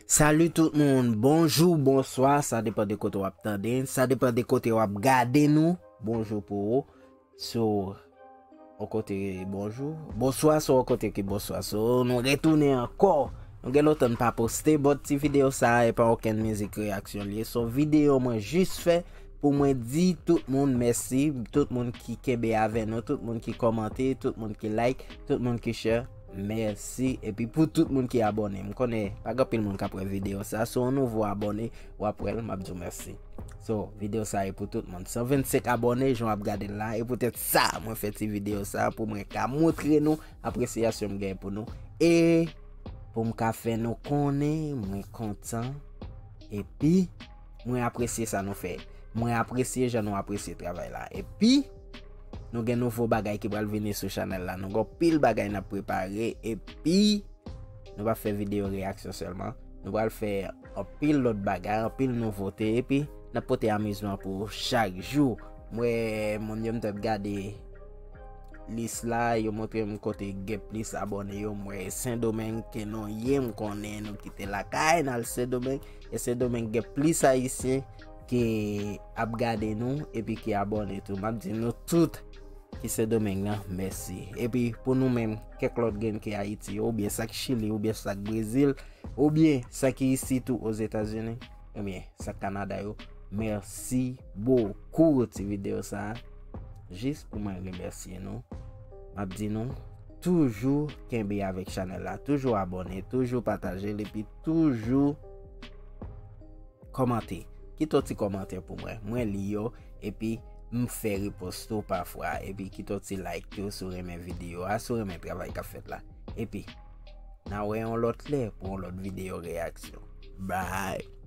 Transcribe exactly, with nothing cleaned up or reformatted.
Salut tout moun, bonjou, bonswa, sa depann de kote w ap tande n, sa depann de kote w ap gade nou. Bonjou pou ou. So, yon kote bonjou, bonswa, so yon kote ki bonswa. So, nou retounen ankò. Nou gen lontan n pa poste, but ti videyo sa a, e pa okenn mizik reyaksyon li ye. So, videyo mwen jis fè pou mwen di tout moun mèsi, tout moun ki kenbe avè nou, tout moun ki kòmante, tout moun ki like, tout moun ki share. Mèsi. Epi pou tout moun ki abòne, m konnen pa gen anpil moun k ap wè videyo sa. Si w nouvo abòne, w ap wè l, m ap di w mèsi. So, videyo sa e pou tout moun. San vennsenk abòne, jan w ap gade l la, e poutèt sa, mwen fè ti videyo sa pou mwen ka montre nou apresyasyon m gen pou nou. E pou m ka fè nou konnen, mwen kontan. Epi, mwen apresye sa nou fè. Mwen apresye jan nou apresye travay la. Epi, nou gen nouvo bagay ki pral vini sou chanèl la. Nou gen pil bagay n ap prepare. Epi, nou pa fè videyo reyaksyon sèlman. Nou pral fè anpil lòt bagay, anpil nouvote. Epi, n ap pote amizman pou ou chak jou. Mwen, moun yo m t ap gade lis la, yo montre m kote gen plis abòne yo. Mwen, Sendomeng ke nou ye, m konnen nou kite lakay, n al Sendomeng. E Sendomeng gen plis Ayisyen ki ap gade nou epi ki abòne tou. M ap di nou tout ki Sendomeng nan, mèsi. Epi pou nou menm, kèk lòt grenn ki Ayiti yo, oubyen sa k Chili, oubyen sa k Brezil, oubyen sa ki isi tou Ozetazini, oubyen sa k Kanada yo, mèsi bokou ti videyo sa a. Jis pou mwen remèsye nou. M ap di nou, toujou kenbe avèk chanèl la, toujou abòne, toujou pataje l, epi toujou kòmante. Kite yon ti kòmantè pou mwen. Mwen li yo, epi m fè repons tou pafwa. Epi kite yon ti like tou si w renmen videyo a, si w renmen travay k ap fèt la. Epi, n a wè yon lòt lè pou yon lòt videyo reyaksyon. Bye!